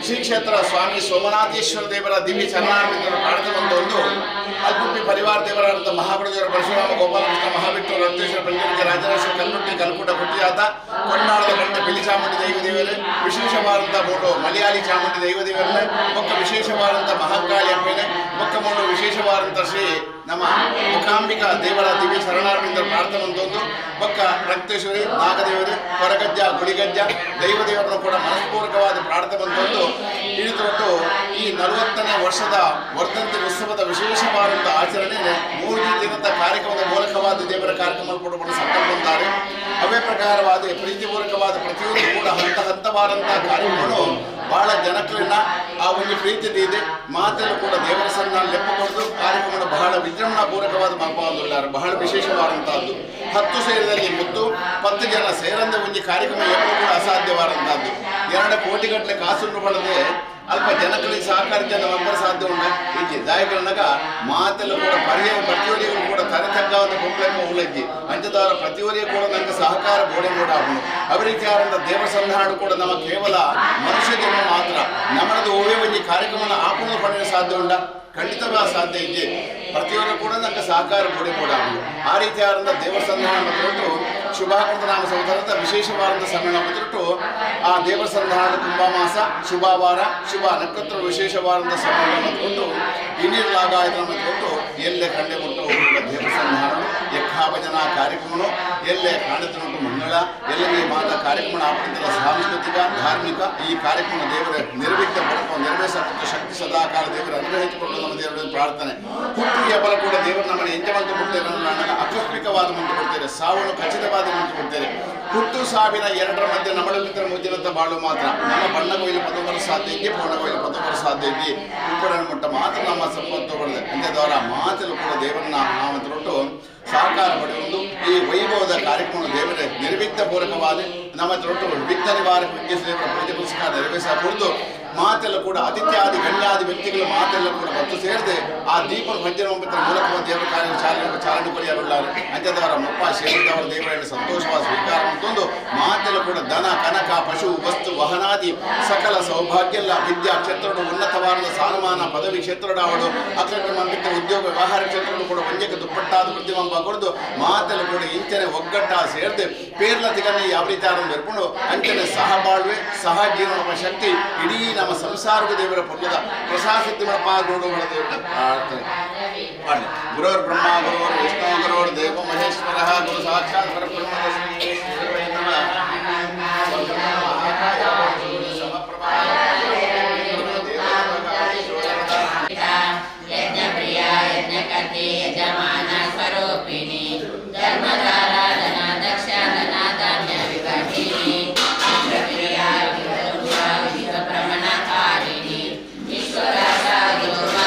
Shri ಕ್ಷೇತ್ರ ಸ್ವಾಮಿ ಸೋಮನಾಥೇಶ್ವರ ದೇವರ ದಿವ್ಯ ಚರಣಾರವಿಂದರ ಪ್ರಾರ್ಥನೆ ಒಂದು ಅಲ್ಪುಪ್ಪಿ ಪರಿವಾರ ದೇವರಾದಂಥ ಮಹಾಬಲದೇವರ ಪರಶುರಾಮ ಗೋಪಾಲಕೃಷ್ಣ ಮಹಾವಿಷ್ಣು ರಕ್ತೇಶ್ವರ ಪಂಚಮುಖಿ ರಾಜರಾಜೇಶ್ವರ ಕಲ್ಲುಟ್ಟಿ ಕಲ್ಕುಟ ಕುಟ್ಟಿಯಾತ ಕೊಂಡಾಳದ ಬಂಡ ಬಿಳಿ ಚಾಮುಂಡಿ ದೈವ ದೇವರೇ ವಿಶೇಷವಾದಂಥ ಮೂಡು ಮಲಯಾಳಿ ಚಾಮುಂಡಿ ದೈವ ದೇವರೇ ಮೊಕ್ಕ ವಿಶೇಷವಾದಂಥ ಮಹಾಕಾಳಿ ಅಪ್ಪೇನೆ ಮೊಕ್ಕ ಮೂಡು ವಿಶೇಷವಾದಂಥ ಶ್ರೀ ನಮ್ಮ ಮುಖಾಂಬಿಕಾ ದೇವರ ದಿವ್ಯ ಶರಣಾರವಿಂದರ ಪ್ರಾರ್ಥನೆ ಒಂದು ಬೊಕ್ಕ ರಕ್ತೇಶ್ವರಿ ನಾಗದೇವರು ಕೊರಗಜ್ಜ ಗುಳಿಗಜ್ಜ ದೈವ ದೇವರನ್ನು ಕೂಡ ಮನಸ್ಪೂರ್ವಕವಾದ ಪ್ರಾರ್ಥನೆ ಬಂದೊಂದು ಹಿಡಿದುಕೊಟ್ಟು ಈ 40ನೇ ವರ್ಷದ ವರ್ಧಂತಿ ಉತ್ಸವದ ವಿಶೇಷವಾದಂಥ ಆಚರಣೆ 3 ದಿನದ ಕಾರ್ಯಕ್ರಮದ ಮೂಲಕವಾದ ದೇವರ ಕಾರ್ಯಕ್ರಮ ಕೂಡ ಸಂಕಲ್ಪಿದ್ದಾರೆ. ಅವೇ ಪ್ರಕಾರವಾದ ಪ್ರೀತಿಪೂರ್ವಕವಾದ ಪ್ರತಿಯೊಂದು ಕೂಡ ಹಂತ ಹಂತವಾದಂಥ ಕಾರ್ಯಕ್ರಮಗಳು ಬಹಳ ಜನಕ್ಲೆನ ಆ ಒಂದು ಪ್ರೀತಿ ಇದೆ ಮಾತೆಲ್ಲ ಕೂಡ ದೇವರ ಸನ್ನಿಧಾನ ಲೆಪ್ಪ ಕೊಡದು ಕಾರ್ಯಕ್ರಮದ ಬಹಳ ವಿಜೃಂಭಣಾ ಪೂರಕವಾದ ಮಹತ್ವದುಳ್ಳಾರು ಬಹಳ ವಿಶೇಷವಾದಂತಹದ್ದು. 10 ಸೇರದಲ್ಲಿ ಮುತ್ತು 10 ಜನ ಸೇರಂದ ಒಂದು ಕಾರ್ಯಕ್ರಮ ಎಪ್ಪು ಕೂಡ ಅಸಾಧ್ಯವಾದಂತಹದ್ದು. 2 ಕೋಟಿಗಟ್ಟಲೆ ಕಾಸುಂಡು ಬಳದೆ ಅಲ್ಪ ಜನಗಳಿಗೆ ಸಹಕಾರ ಜನ ಒಬ್ಬರ ಸಾಧ್ಯ ಉಂಟ ಇಜ್ಜಿ ದಾಯಕರನ್ನಾಗ ಮಾತೆಲ್ಲ ಕೂಡ ಪರ್ಯಾಯ ಪ್ರತಿಯೊರಿಗೂ ಕೂಡ ತಲೆ ತಗ್ಗಾವಂತ ಕೊಂಪ್ಲೆಕ್ಕ ಉಳ್ಳಜ್ಜಿ ಅಂಚದವರ ಪ್ರತಿಯೊರಿಯೂ ಕೂಡ ನನಗೆ ಸಹಕಾರ ಗೋಡೆ ಕೂಡ ಆಗುನು. ಅದೇ ರೀತಿಯಾದಂಥ ದೇವ ಸಂಧಾನ ಕೂಡ ನಮ್ಮ ಕೇವಲ ಮನುಷ್ಯ ಜನ್ಮ ಮಾತ್ರ ನಮ್ಮದು ಓವೇ ಒಂಜಿ ಕಾರ್ಯಕ್ರಮನ ಆಪುಣ ಪಡೆಯಲು ಸಾಧ್ಯ ಉಂಟ ಖಂಡಿತವಾದ ಸಾಧ್ಯ ಇಜ್ಜಿ. ಪ್ರತಿಯೊಬ್ಬರು ಕೂಡ ನನಗೆ ಸಹಕಾರ ಗೋಡೆ ಕೂಡ ಆಗುನು. ಆ ರೀತಿಯಾದಂಥ ದೇವ ಸಂಧಾನ ಮತ್ತು ಶುಭಾಕೃತ ನಾಮ ಸಂವತ್ಸರದ ವಿಶೇಷವಾದಂಥ ಸಮ್ಮೇಳನ ಬಂದಿಟ್ಟು ಆ ದೇವ ಸಂಧಾನ ಕುಂಭಮಾಸ ಶುಭವಾರ ಶುಭ ನಕ್ಷತ್ರ ವಿಶೇಷವಾದಂಥ ಸಮ್ಮೇಳನ ಮಾಡಿಕೊಂಡು ಇನ್ನಿರಲಾಗಾಯತನ ಮಾಡಿಕೊಂಡು ಎಲ್ಲೇ ಕಂಡೆ ಮುಟ್ಟು ದೇವ ಸಂಧಾನ ಯಕ್ಷಾಭಜನಾ ಕಾರ್ಯಕ್ರಮನು ಎಲ್ಲೇ ಕಾಣುತ್ತಿರುವಂಥ ಮಂಗಳ ಎಲ್ಲೇ ಮಾತ ಕಾರ್ಯಕ್ರಮ ಆಪಂತರ ಸಾಂಸ್ಕೃತಿಕ ಧಾರ್ಮಿಕ ಈ ಕಾರ್ಯಕ್ರಮ ದೇವರ ನಿರ್ವಿಘ್ನ ಪಡ್ಕೊಂಡು ನೆರವೇರಿಸತಕ್ಕ ಶಕ್ತಿ ಸದಾಕಾಲ ದೇವರ ಅನುಗ್ರಹಿಸಿಕೊಂಡು ನಮ್ಮ ದೇವರಲ್ಲಿ ಪ್ರಾರ್ಥನೆ. ಹುಟ್ಟಿಗೆ ಬಲ ಕೂಡ ದೇವರು ನಮ್ಮನ್ನು ಎಂಜಮಂತ ಕೊಡ್ತೇವೆ ಆಕಸ್ಮಿಕವಾದ ಮುಂದೆ ಕೊಡ್ತೇವೆ, ಸಾವನ್ನು ಖಚಿತವಾದ ಮುಂದೆ ಕೊಡ್ತೇವೆ. ಹುಟ್ಟು ಸಾವಿನ ಎರಡರ ಮಧ್ಯೆ ನಮ್ಮಳಲ್ಲಿದ್ದ ಮುದ್ದಿನಂತ ಬಾಳು ಮಾತ್ರ ನಮ್ಮ ಬಣ್ಣ ಕೊಯ್ಲು 19 ಸಾಧ್ಯ ಇದ್ದಿ ಪೌಣ ಕೊಯ್ಲು 19 ಸಾಧ್ಯ ಇದ್ದಿ ಉಪ್ಪಡನ್ನು ಮುಟ್ಟ ಮಾತ್ರ ನಮ್ಮ ಸಂಪತ್ತು ಬರ್ತದೆ. ಅಂಥದ್ದವರ ಮಾತಲ್ಲೂ ಕೂಡ ದೇವರನ್ನ ನಾಮಂತ್ರೊಟ್ಟು ಸಹಕಾರ ಪಡೆಯುವುದು ಈ ವೈಭವದ ಕಾರ್ಯಕ್ರಮ ದೇವರೇ ನಿರ್ವಿಘ್ನ ಪೂರಕವಾದ ನಮ್ಮ ತೊಟ್ಟು ವಿಘ್ನ ನಿವಾರಕ ವಿಘ್ನೇಶ್ವರ ಪೂಜೆ ಪುರಸ್ಕಾರ ನೆರವೇರಿಸಕೂಡದು. ಮಾತೆಲ್ಲ ಕೂಡ ಅತಿಥ್ಯಾದಿ ಗಣ್ಯಾದಿ ವ್ಯಕ್ತಿಗಳ ಮಾತೆಲ್ಲ ಕೂಡ ಬಂತು ಸೇರಿದೆ ಆ ದೀಪ ಭಜನೆ ಒಂಬತ್ತರ ಮೂಲಕ ದೇವರ ಕಾರ್ಯ ಚಾಲನೆ ಚಾಲನೆ ಕೊರಿಯರುಳ್ಳಾರು. ಅಂಥದ್ದವರ ಮುಪ್ಪ ಸೇರಿದವರ ದೇವರನ್ನು ಸಂತೋಷವಾದ ಸ್ವೀಕಾರ ಅಂತಂದು ಮಾತೆಲ್ಲ ಕೂಡ ಧನ ಕನಕ ಪಶು ವಸ್ತು ವಹನಾದಿ ಸಕಲ ಸೌಭಾಗ್ಯಲ್ಲ ವಿದ್ಯಾ ಕ್ಷೇತ್ರಡು ಉನ್ನತವಾದ ಸ್ಥಾನಮಾನ ಪದವಿ ಕ್ಷೇತ್ರಡಾವಡು ಅಕ್ಷರ ಮಂದಿತ ಉದ್ಯೋಗ ವ್ಯವಹಾರ ಕ್ಷೇತ್ರಡು ಕೂಡ ಒಂಜಕ್ಕೆ ದುಪ್ಪಟ್ಟಾದ ಪ್ರತಿಬಿಂಬ ಕೊಡದು ಮಾತೆಲ್ಲ ಕೂಡ ಇಂಚನೆ ಒಗ್ಗಟ್ಟ ಸೇರಿದೆ ಪೇರ್ಲತಿಗನ್ನೇ ಯಾವ ರೀತಿ ಆರಂಭ ಏರ್ಕೊಂಡು ಅಂಚನೆ ಸಹಬಾಳ್ವೆ ಸಹ ಜೀವನ ಶಕ್ತಿ ಇಡೀ ನಮ್ಮ ಸಂಸಾರದ ದೇವರ ಪುಣ್ಯದ ಪ್ರಸಾದ ಪಾಗೋಡುಗಳ ದೇವರ ಪ್ರಾರ್ಥನೆ ಮಾಡಿ. ಗುರೋರ್ ಬ್ರಹ್ಮ ಗುರೋರ್ ವಿಷ್ಣು ಗುರೋರ್ ದೇವ ಮಹೇಶ್ವರ ಗುರು ಸಾಕ್ಷಾತ್ ಪರಬ್ರಹ್ಮ ತಸ್ಮೈ ಶ್ರೀ ಗುರವೇ ನಮಃ. ಯಜ್ಞಪ್ರಿಯ ಯಜ್ಞಕರ್ತಿ ಯಜಮಾನ ಸ್ವರೂಪಿಣಿ ಧರ್ಮಧಾರಾಧನ ದಕ್ಷ ಧನ ವಿಭಾಗಿನಿ ಪ್ರಿಯ ವಿಶ್ವಭ್ರಮಣಕಾರಿಣಿ ವಿಶ್ವರೂಪಿಣಿ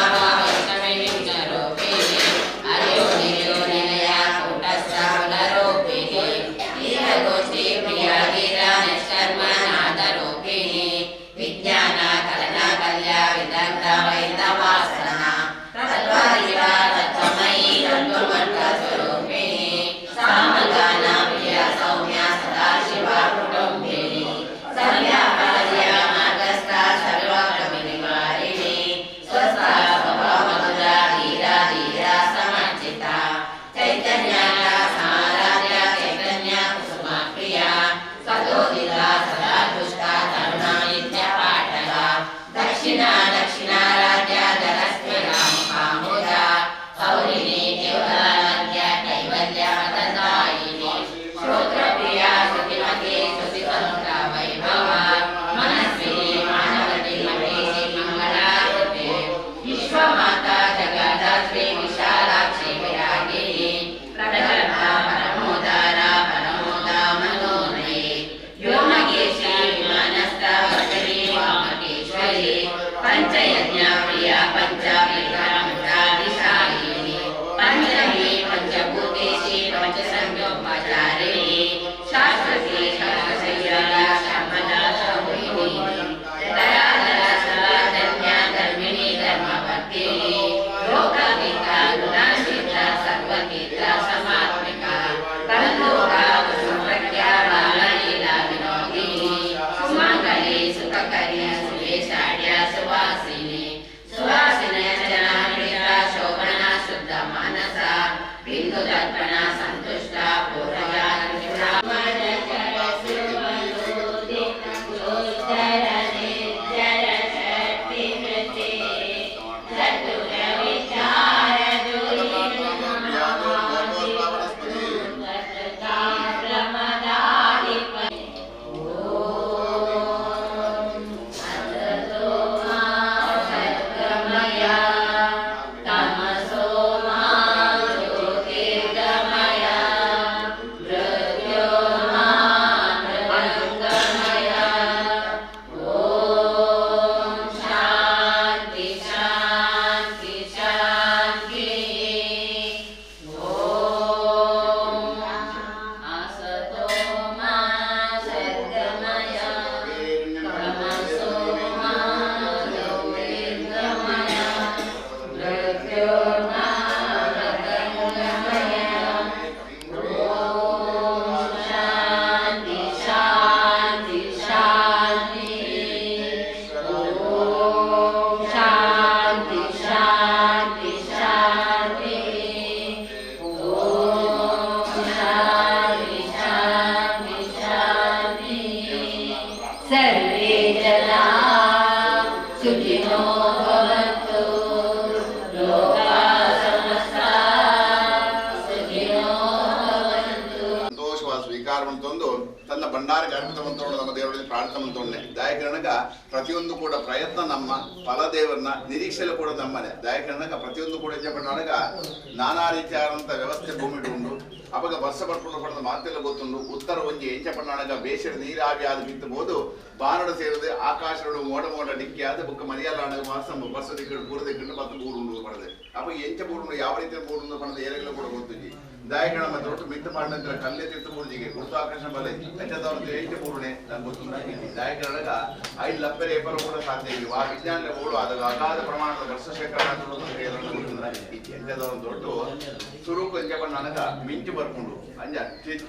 ಹರಿಯೋ ನಿಲಯ ಕೂಟಸ್ಥರೂಪಿಣಿ सर्वे जना सुखिनो भवन्तु लोका समस्ता सुखिनो भवन्तु. ಸಂತೋಷವಾದ ಸ್ವೀಕಾರ ಮಂತೊಂದು ತನ್ನ ಭಂಡಾರಕ್ಕೆ ಅರ್ಪಿತ ಮಂತೋಣ ನಮ್ಮ ದೇವರಲ್ಲಿ ಪ್ರಾರ್ಥನೆ ಮಂತೊಂಡೆ. ದಾಯಕರಣಗ ಪ್ರತಿಯೊಂದು ಕೂಡ ಪ್ರಯತ್ನ ನಮ್ಮ ಫಲದೇವರನ್ನ ನಿರೀಕ್ಷೆಲು ಕೂಡ ನಮ್ಮನೆ. ದಾಯಕರಣಗ ಪ್ರತಿಯೊಂದು ಕೂಡ ಹೆಜ್ಜೆ ನಾನಾ ರೀತಿಯಾದಂಥ ವ್ಯವಸ್ಥೆ ಭೂಮಿ ಉಂಡು. ಅವಾಗ ವರ್ಷ ಬರ್ಕೊಂಡು ಪಡೆದ ಮಾತೆಲ್ಲ ಗೊತ್ತುಂಡು. ಉತ್ತರ ಒಂಜಿ ಎಂಚ ಪಣ್ಣಾಣಗ ಬೇಷರ ನೀರಾವಿ ಆದ ಬಿತ್ತಬಹುದು. ಬಾನಡ ಸೇರದೆ ಆಕಾಶಗಳು ಮೋಡ ಮೋಡ ಡಿಕ್ಕಿ ಆದ ಬುಕ್ಕ ಮರಿಯಾಲಾಣಗ ಮಾಸ ವರ್ಷ ದಿಕ್ಕಡು ಪೂರ ದಿಕ್ಕಡು ಮತ್ತು ಬೂರುಂಡು ಪಡೆದೆ. ಅವಾಗ ಎಂಚ ಬೂರುಂಡು ಯಾವ ರೀತಿಯ ಬೂರುಂಡು ಪಡೆದ ಏರೆಲ್ಲ ಕೂಡ ಗೊತ್ತುಜಿ. ದಾಯಕಣ ಮತ್ತೆ ಒಟ್ಟು ಮಿತ್ತ ಮಾಡಿದ ಕಲ್ಲೇ ತೀರ್ಥ ಬೂರುಜಿಗೆ ಗುರುತ್ವಾಕರ್ಷಣ ಬಲ ಅಂಚದವ್ರ ಎಂಚ ಬೂರುಣೆ ನಂಗೆ ಗೊತ್ತುಂಡ. ದಾಯಕರಣಗ 5 ಲಪ್ಪರೆ ಏಪರು ಕೂಡ ಸಾಧ್ಯ ಇಲ್ಲ. ಆ ವಿಜ್ಞಾನ ಓಡು ಅದಾಗ ಅಗಾಧ ಪ್ರಮಾಣದ ವರ್ಷ ಶೇಖರಣೆ ಅಂಚದವ್ರ ದೊಡ್ಡ ಸುರುಕು ಎಂಚ ಪಣ್ಣಾನಗ ಮಿಂಚು ಬರ್ಕೊಂಡು ಅಂಜ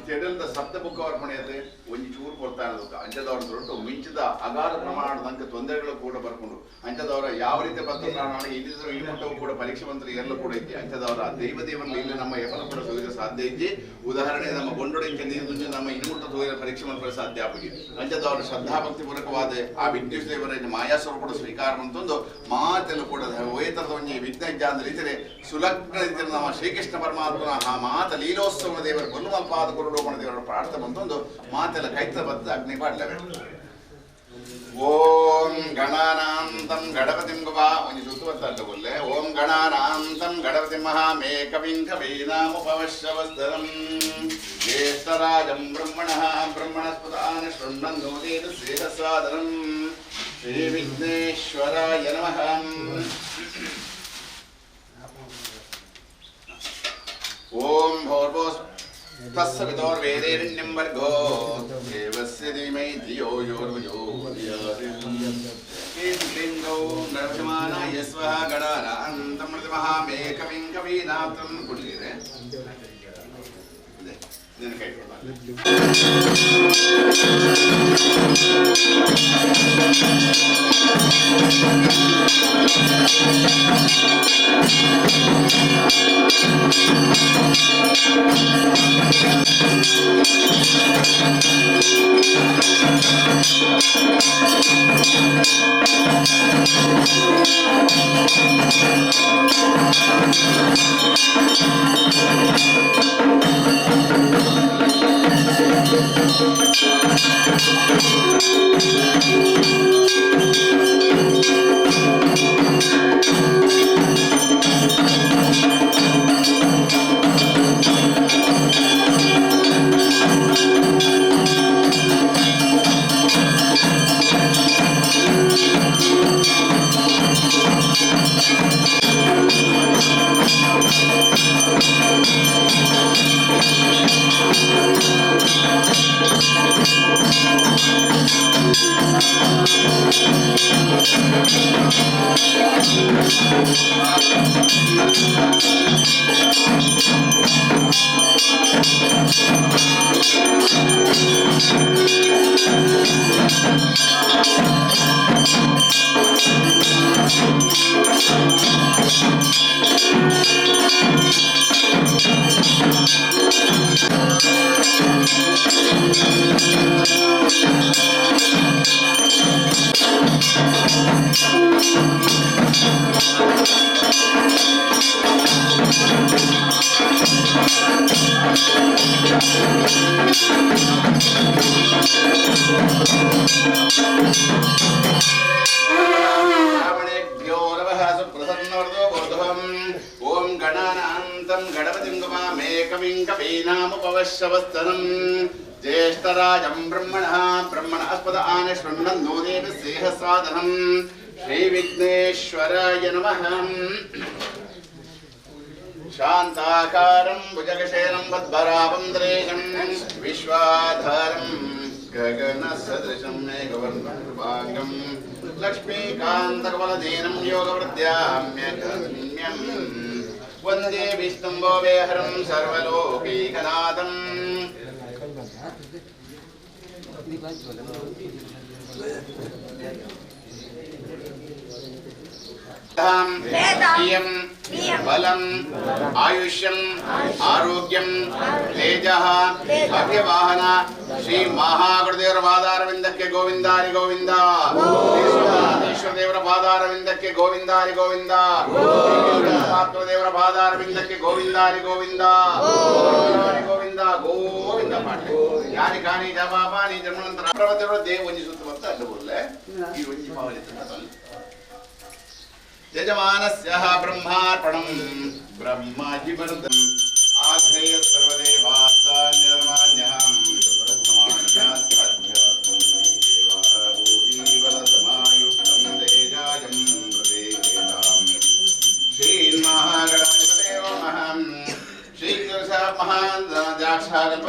ತೆಡಲ್ದ ಸಪ್ತ ಬುಕ್ಕ ವರ್ಪಣೆಯದೆ ಒಂಜಿ ಚೂರು ಕೊಡ್ತಾ ಇರೋದಕ್ಕ ಅಂಚದವ್ರ ದೊಡ್ಡ ಮಿಂಚದ ಅಗಾಧ ಪ್ರಮಾಣದ ತೊಂದರೆಗಳು ಕೂಡ ಬರ್ಕೊಂಡು ಅಂಚದವರ ಯಾವ ರೀತಿ ಬರ್ತದೆ ಇಲ್ಲಿದ್ರು ಈ ಮಟ್ಟವು ಕೂಡ ಪರೀಕ್ಷೆ ಮಂತ್ರ ಎಲ್ಲ ಕೂಡ ಇದ್ದೆ. ಅಂಚದವರ ದೈವ ದೇವರಲ್ಲಿ ಇಲ್ಲಿ ನಮ್ಮ ಎಫಲ ಕೂಡ ಸೋಯಿರ ಸಾಧ್ಯ ಇದ್ದೆ. ಉದಾಹರಣೆ ನಮ್ಮ ಗೊಂಡೊಡಿಂಚ ನೀರು ದುಂಜು ನಮ್ಮ ಇನ್ಮುಟ್ಟ ಸೋಯಿರ ಪರೀಕ್ಷೆ ಮಂತ್ರ ಸಾಧ್ಯ ಆಗಿ ಅಂಚದವರ ಶ್ರದ್ಧಾಭಕ್ತಿ ಪೂರ್ವಕವಾದ ಆ ವಿಘ್ನೇಶ್ವರ ದೇವರ ಮಾಯಾಸ್ವರು ಕೂಡ ಸ್ವೀಕಾರ ಅಂತಂದು ಮಾತೆಲ್ಲ ಕೂಡ ಓಯತರದ ಒಂಜಿ ವಿಘ್ನ ಇದ್ದ ರೀತಿಯಲ್ಲಿ ಸುಲಗ್ನ ರೀತಿಯಲ್ಲಿ ನಮ್ಮ ಶ್ರೀಕೃಷ್ಣ ಪರಮಾತ್ಮನ ಆ ಮಾತ ಲೀಲೋತ್ಸವ ದೇವರ ಕೊಲ್ಲುಮಲ್ಪಾದ ಕೊರಡೋಪಣ ದೇವರ ಪ್ರಾರ್ಥನೆ ಬಂತೊಂದು ಮಾತೆಲ್ಲ ಕೈತ ಬದ್ದ ಅಗ್ನಿ ಪಾಡ್ಲಬೇಕು. ಓಂ ಗಣಾನಾಂತಂ ಗಣಪತಿಂ ಗುವಾ ಒಂಜಿ ಸುತ್ತು ಬತ್ತಲ್ಲ ಕೊಲ್ಲೆ. ಓಂ ಗಣಾನಾಂತಂ ಗಣಪತಿ ಮಹಾಮೇಕವಿಂ ಕವೀನಾಮುಪವಶ್ರವಸ್ತರಂ ಜ್ಯೇಷ್ಠರಾಜಂ ಬ್ರಹ್ಮಣಃ ಬ್ರಹ್ಮಣಸ್ಪದಾನ ಶೃಣ್ವನ್ನೋದೇನ ಶ್ರೇಯಸ್ಸಾದರಂ ಶ್ರೀ ವಿಘ್ನೇಶ್ವರಾಯ ನಮಃ. ಓಂ ಭೋರ್ಭೋ ತಸ್ಸ ವಿದೋರ್ವೇದೇರಣ್ಯಂ ವರ್ಗೋ ದೇವಸ್ಯ ಧೀಮಹಿ ಧಿಯೋ ಯೋ ಯೋ ಕ್ಲೀಂ ಗೌ ಗಣಪತಿಮಾನಾಯ ಸ್ವಹ ಗಣಾನಾಂತಂ ಮೃತಿಮಹಾಮೇಕವಿಂ ಕವೀನಾಥಂ ಕುಡಿದಿದೆ ನಿನ್ನ ಕೈ ಕೊಡ. ज्येष्ठराजं ब्रह्मणः ब्रह्मणस्पद आनशृण्वन्नो देवस्येह साधनं श्रीविघ्नेश्वराय नमः। शान्ताकारं भुजगशयनं पद्मनाभं द्रेशं विश्वाधारं गगनसदृशं मेघवर्णं कृपाङ्गं लक्ष्मीकान्तकमलदीनं योगवृद्ध्याम्यगम्यं वन्दे विष्णुं भोवेहरं सर्वलोकैकनाथम्। बलम आयुष्यम आरोग्यम तेजः भव्यवाहन श्री महागुरुदेवर पादारविंदಕ್ಕೆ ಗೋವಿಂದಾರಿ ಗೋವಿಂದ, ಶ್ರೀ ದೇವರ ಪಾದಾರವಿಂದಕ್ಕೆ ಗೋವಿಂದಾರಿ ಗೋವಿಂದ, ದೇವರ ಪಾದಾರವಿಂದಕ್ಕೆ ಗೋವಿಂದಾರಿ ಗೋವಿಂದ, ಗೋವಿಂದ ಗೋವಿಂದ ಪಾಟ್ಲೆ ಯಾನಿ ಕಾನಿ ಜಪಾಪಾನಿ ಜನ್ಮನಂತರ ಪ್ರವತಿಗಳು ದೇವ ಒಂಜಿ ಸುತ್ತ ಮತ್ತು ಅಡ್ಡ ಬುರ್ಲೆ ಈ ಒಂಜಿ ಪಾವಲಿ ಯಜಮಾನಸ್ಯ ಬ್ರಹ್ಮಾರ್ಪಣಂ ಬ್ರಹ್ಮಾಜಿವರ್ಧಂ ಆಘ್ರೇಯ ಸರ್ವದೇವಾಸಾನ್ಯರ್ಮಾನ್ಯಹಂ ಸಮಾಯುಕ್ತಂ ತೇಜಾಯಂ ಪ್ರದೇತಾಂ ಶ್ರೀಮಹಾಗಣಾಧಿಪತಯೋ ನಮಃ. ಶ್ರೀ ಮಹಾನ್ ದ್ರಾಕ್ಷಾಗಲ್ಪ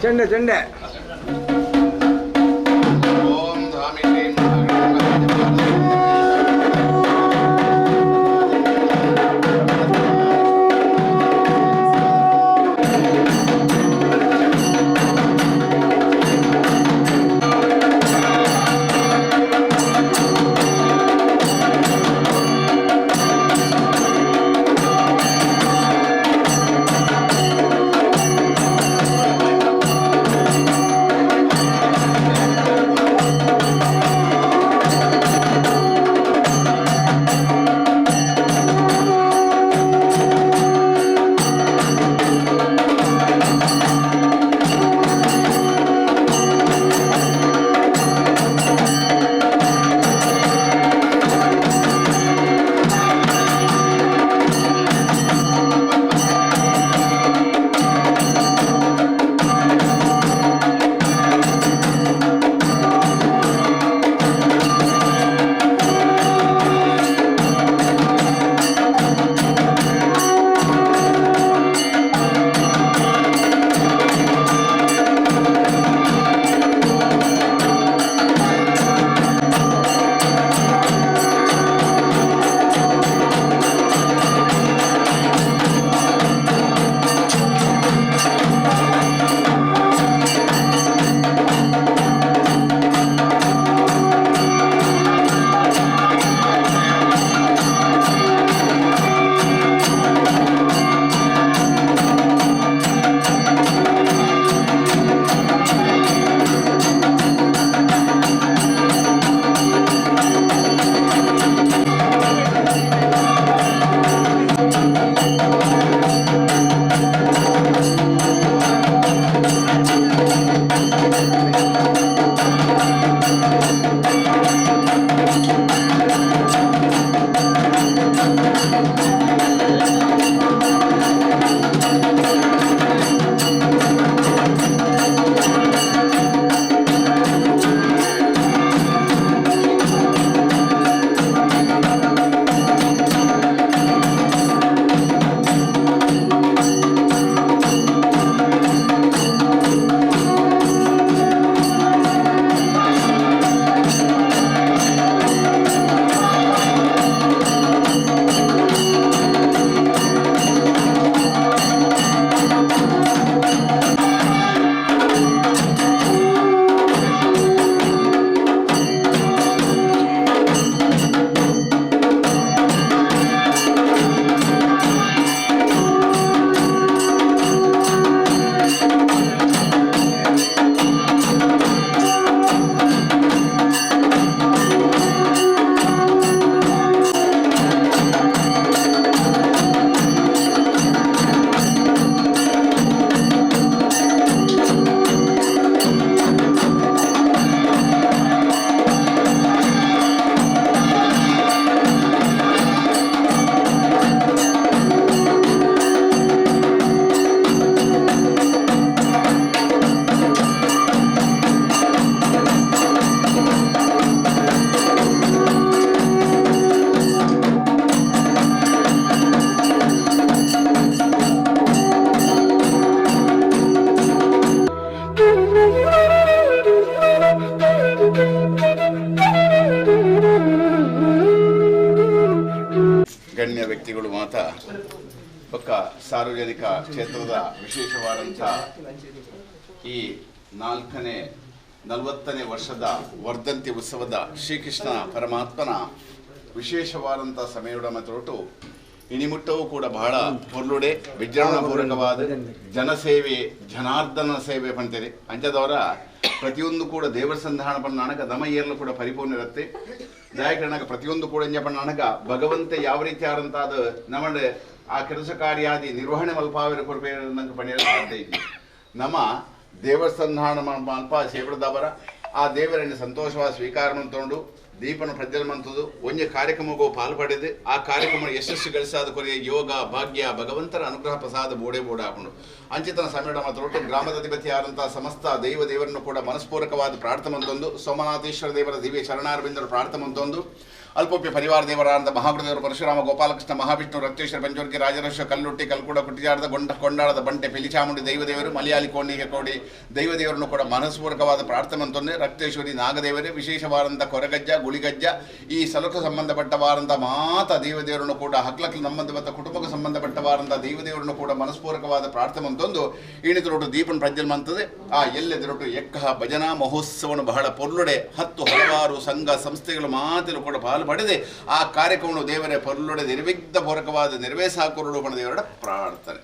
ಚೆಂಡೆ ಚೆಂಡೆ. ಓಂ ಸ್ವಾಮಿ ಶ್ರೀ ವ್ಯಕ್ತಿಗಳು ಮಾತ ಬೊಕ್ಕ ಸಾರ್ವಜನಿಕ ಕ್ಷೇತ್ರದ ವಿಶೇಷವಾದಂಥ ಈ 40ನೇ ವರ್ಷದ ವರ್ಧಂತಿ ಉತ್ಸವದ ಶ್ರೀಕೃಷ್ಣ ಪರಮಾತ್ಮನ ವಿಶೇಷವಾದಂಥ ಸಮಯದ ಮಾತೊಟ್ಟು ಇಣಿಮುಟ್ಟವೂ ಕೂಡ ಬಹಳ ಪೊರ್ಲುಡೆ ವಿಜೃಂಭಣಪೂರ್ವಕವಾದ ಜನಸೇವೆ ಜನಾರ್ದನ ಸೇವೆ ಪಂತೇನೆ. ಅಂಚದವರ ಪ್ರತಿಯೊಂದು ಕೂಡ ದೇವರ ಸಂಧಾನ ಪಣ್ಣಾಣಕ ದಮ ಏರ್ಲು ಕೂಡ ಪರಿಪೂರ್ಣ ಇರುತ್ತೆ. ದಾಯಕರಣಕ ಪ್ರತಿಯೊಂದು ಕೂಡ ಎಂಜ ಪಣ್ಣಾಣಕ ಭಗವಂತ ಯಾವ ರೀತಿ ಆದಂತಾದ ನಮ್ಮ ಆ ಕೆಲಸ ಕಾರ್ಯಾದಿ ನಿರ್ವಹಣೆ ಮಲ್ಪಾವಿರ ಕೊರಪೇ ಪಣಿಯಲು ಸಾಧ್ಯ ಐತಿ. ನಮ್ಮ ದೇವಸ್ಥಾನ ಮಲ್ಪ ಸೇವಡದವರ ಆ ದೇವರನ್ನು ಸಂತೋಷವಾದ ಸ್ವೀಕಾರ ತಗೊಂಡು ದೀಪನ ಪ್ರಜ್ವಲ ಮಂತದ್ದು ಒಂಜಿ ಕಾರ್ಯಕ್ರಮಕ್ಕೂ ಪಾಲು ಪಡೆದು ಆ ಕಾರ್ಯಕ್ರಮ ಯಶಸ್ಸು ಗಳಿಸಾದ ಕೊರೆಯ ಯೋಗ ಭಾಗ್ಯ ಭಗವಂತರ ಅನುಗ್ರಹ ಪ್ರಸಾದ ಬೋಡೆ ಬೋಡ ಹಾಕೊಂಡು ಅಂಚಿತನ ಸಮಯ ಮಾತ್ರ ಗ್ರಾಮದ ಅಧಿಪತಿ ಆದಂತಹ ಸಮಸ್ತ ದೈವ ದೇವರನ್ನು ಕೂಡ ಮನಸ್ಪೂರ್ವಕವಾದ ಪ್ರಾರ್ಥನೆ ಮಂತೊಂದು ಸೋಮನಾಥೇಶ್ವರ ದೇವರ ದಿವ್ಯ ಶರಣಾರವಿಂದರ ಪ್ರಾರ್ಥನೆ ಮಂತೊಂದು ಅಲ್ಪೋಪ್ಯ ಪರಿವಾರ ದೇವರಾದ ಮಹಾಗುರುದೇವರು ಪರಶುರಾಮ ಗೋಪಾಲಕೃಷ್ಣ ಮಹಾವಿಷ್ಣು ರಕ್ತೇಶ್ವರ ಪಂಚೋರ್ಗಿ ರಾಜರೇಶ್ವರ ಕಲ್ಲುಟ್ಟಿ ಕಲ್ಕುಡ ಕುಟ್ಟಿಜಾಡದ ಗೊಂಡ ಕೊಂಡಾಡದ ಬಂಟೆ ಪಿಲಿಚಾಮುಂಡಿ ದೈವದೇವರು ಮಲಯಾಳಿ ಕೋಣಿಗೆ ಕೋಡಿ ದೈವದೇವರನ್ನು ಕೂಡ ಮನಸ್ಪೂರ್ವಕವಾದ ಪ್ರಾರ್ಥನೆ ಅಂತಂದರೆ ರಕ್ತೇಶ್ವರಿ ನಾಗದೇವರೇ ವಿಶೇಷವಾದಂಥ ಕೊರಗಜ್ಜ ಗುಳಿಗಜ್ಜ ಈ ಸಲಕ ಸಂಬಂಧಪಟ್ಟವಾದಂಥ ಮಾತ ದೈವದೇವರನ್ನು ಕೂಡ ಹಕ್ಲಕ್ಲು ಸಂಬಂಧಪಟ್ಟ ಕುಟುಂಬಕ್ಕೆ ಸಂಬಂಧಪಟ್ಟವಾದಂಥ ದೈವದೇವರನ್ನು ಕೂಡ ಮನಸ್ಪೂರ್ವಕವಾದ ಪ್ರಾರ್ಥನೆ ಅಂತಂದು ಈಣಿದರೊಟ್ಟು ದೀಪನ ಪ್ರಜ್ವಲ್ ಮಂತದೆ ಆ ಎಲ್ಲೆದರೊಟ್ಟು ಎಕ್ಕಹ ಭಜನಾ ಮಹೋತ್ಸವನು ಬಹಳ ಪೊರ್ಲುಡೆ 10 ಹಲವಾರು ಸಂಘ ಸಂಸ್ಥೆಗಳು ಮಾತಲು ಕೂಡ ಪಾಲು ಪಡೆದೆ ಆ ಕಾರ್ಯಕ್ರಮವನ್ನು ದೇವರೇ ಪೊರ್ಲುಡೆ ನಿರ್ವಿಘ್ನ ಪೂರಕವಾದ ನೆರವೇರಿಸಾಕೊರಡು ದೇವರ ಪ್ರಾರ್ಥನೆ.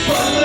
But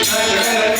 Thank you.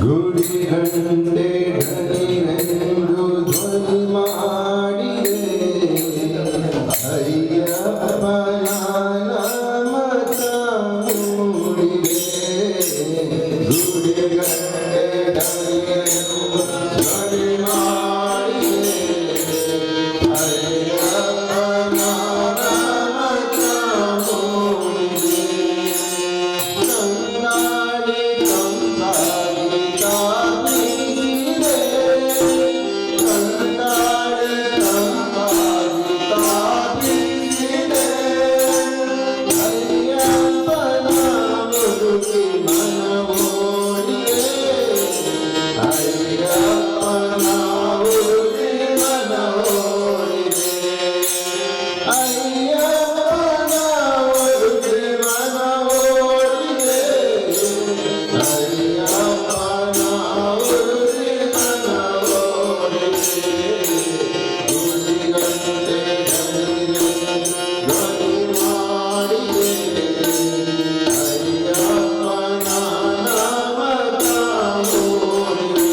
ಗುಡಿ ಗಂಟೆ ಧನಿರೆಂದು ಧ್ವನಿ ಮಾಡಿದೆ ಅಯ್ಯಪ್ಪನ ನಾಮಕ ಮೂಡಿದೆ. ಗುಡಿ ಗಂಟೆ ಧನಿರೆಂದು ಧ್ವನಿ ಮಾಡಿದೆ ಅಯ್ಯಪ್ಪನ ನಾಮಕ ಮೂಡಿದೆ. ಕಣ್ಣಾಡಿ ಕಂಪಾಗಿ ತಾಪಿಸಿದೆ, ಕಣ್ಣಾಡಿ ಕಂಪಾಗಿ ತಾಪಿಸಿದೆ, ಅಯ್ಯಪ್ಪನ ಮುದುಕಿ ಮನವೋಡಿದೆ, ಅಯ್ಯಪ್ಪನ ಮುದುಕಿ ಮನವೋಡಿದೆ, ಅಯ್ಯಪ್ಪನ ಮುದುಕಿ ಮನವೋಡಿದೆ, ಅಯ್ಯಪ್ಪನ ಮುದುಕಿ ಮನವೋಡಿದೆ. ಗುಡಿಗಂಟೆ ಧನಿರೆಂದು ಧ್ವನಿ ಮಾಡಿದೆ, ಅಯ್ಯಪ್ಪನ ನಾಮಕ ಮೂಡಿದೆ.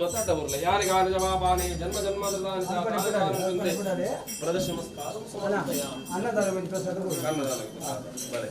ಬತ್ತಾತ ಊರ್ಲೆ ಯಾನಿ ಗಾನ ಜವಾಬಾನಿ ಜನ್ಮ ಜನ್ಮ ಪ್ರದರ್ಶನ ನಮಸ್ಕಾರ. ಅನ್ನದಾನ ಒಂಜಿ ಪ್ರಸಾದ ಕೊಡು. ಅನ್ನದಾನ. ಬಲೆ.